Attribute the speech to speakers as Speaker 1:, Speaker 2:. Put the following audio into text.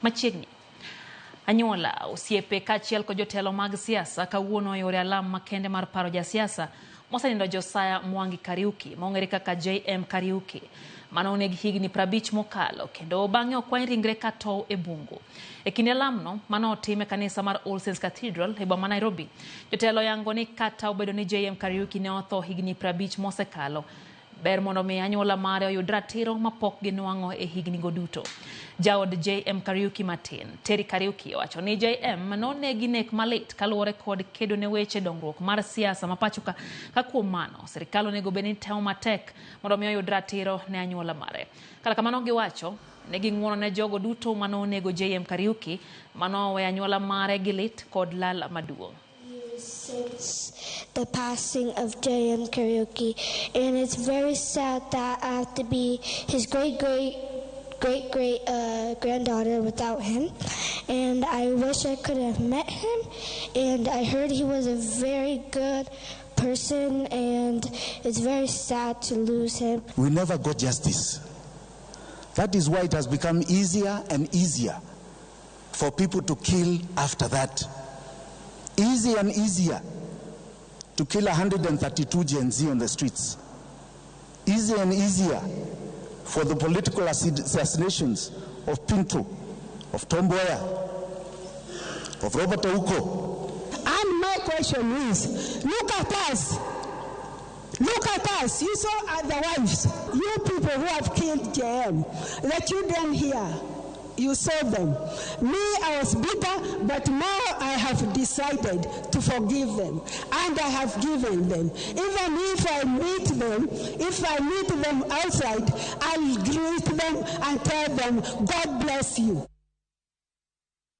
Speaker 1: Machiegni. Anyuola, osiepe kaachiel kod jotelo mag siasa kawuono oyore alam makende mar paro jasiasa mosenindo Josiah Mwangi Kariuki mong'ere kaka JM Kariuki mane oneg higni 50 mokalo kendo bang'e okwany ringre ka tow e bungu. E kinde alamno mane otim e kanisa mar All Saints Cathedral e boma Nairobi, jotelo oyango ni kata obedo ni JM Kariuki ne otho higni 50 mosekalo, ber mondo mi anyuola mare oyud ratiro mapok ginwang'o e higni go duto. Jaod JM Kariuki matin, Terry Kariuki, owacho ni JM nonegi nek malit kaluwore kod kedo ne weche dongruok mar siasa ma pacho ka. Ka kuom mano, sirikal onego bed ni temo matek mondo mi oyud ratiro ne anyuola mare. Kata kamano giwacho ni ging'uono ne jogo duto mane onego JM Kariuki mano oweyo anyuola mare gi lit kod lal maduong'.
Speaker 2: Since the passing of J.M. Kariuki, and it's very sad that I have to be his great great great great granddaughter without him. And I wish I could have met him. And I heard he was a very good person, and it's very sad to lose him.
Speaker 3: We never got justice. That is why it has become easier and easier for people to kill after that. Easier and easier to kill 132 Gen Z on the streets. Easier and easier for the political assassinations of Pinto, of Tom Mboya, of Robert Ouko.
Speaker 4: And my question is, look at us. Look at us. You saw other wives. You people who have killed JM, the children here, you saw them. Me, I was bitter, but now I have decided to forgive them, and I have given them. Even if I meet them, if I meet them outside, I'll greet them and tell them, God bless you.